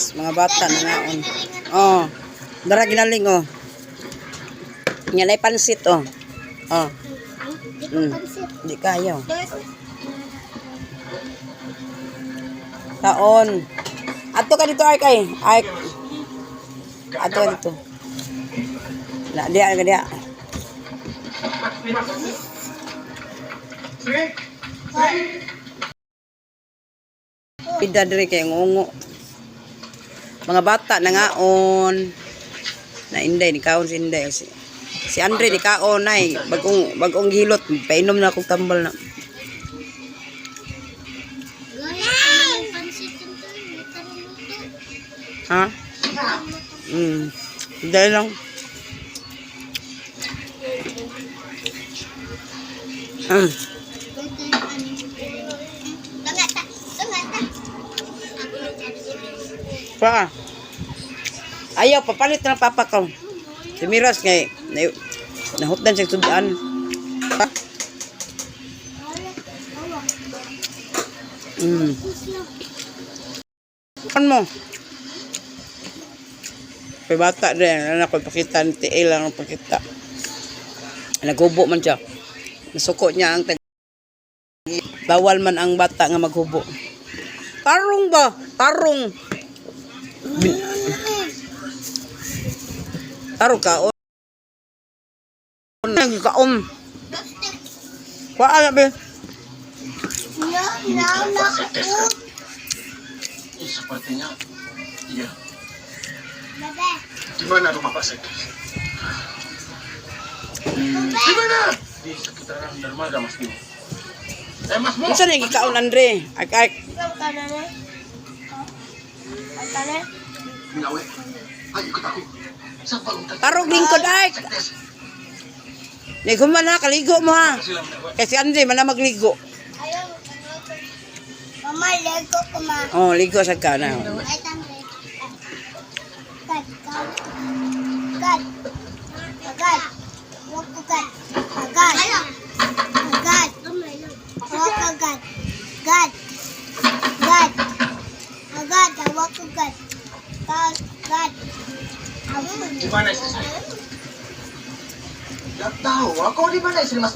Guys, mga bata nangaon. Oh. Dara ginaling oh. Nya nay pansit oh. Oh, Di ko pansit. Di kayo. Kaon. Ato ka dito, Ark, ay. Ark. Ato ka dito. Na, diya, diya. Pida diri kay ngungo. Mga bata nangaon. Na Inday ni kaon si Inday si Andre ni kaon nay bagong bagong gilot, painom na akong tambal na. Guys, ang pansit ito. May taruluto. Ha? Dahil lang. Tungata. Tungata. Pa. Ayaw, papalit na ng papa ko. Si Miras ngay, na, nahutdan siya sudan. Pa? Ano mo? Kay bata din, ano ko pakita ni TL lang ang pakita. Naghubo man siya. Nasuko niya ang tag. Bawal man ang bata nga maghubo. Tarong ba? Tarong. Tarong kaon. Kaon. Kuha na be. No, no, no. Sepertinya, iya. Bebe. Di mana rumah Pak Sekdes? Di mana? Di sekitaran dermaga, Mas Bimo. Eh, Mas Mo. Unsa na yung gikaon, Andre? Ak ak. Ikaw ka na na. Ka na. Minawe. Ayo ikut aku. Siapa unta? Tarong lingkod ay. Sekdes. Niguman ha, kaligo mo ha. Sila Minawe. Kasi Andre man na magligo. Ayaw. Mama, lego ko ma. Oh, ligo sa ka na. Ay, tangre. Agad, agad. Agad. Walk agad. Agad. Agad. Walk agad. Agad. Agad. Agad. Walk agad. Agad. Di mana istri saya? Gak tahu. Aku di mana istri Mas Bimo?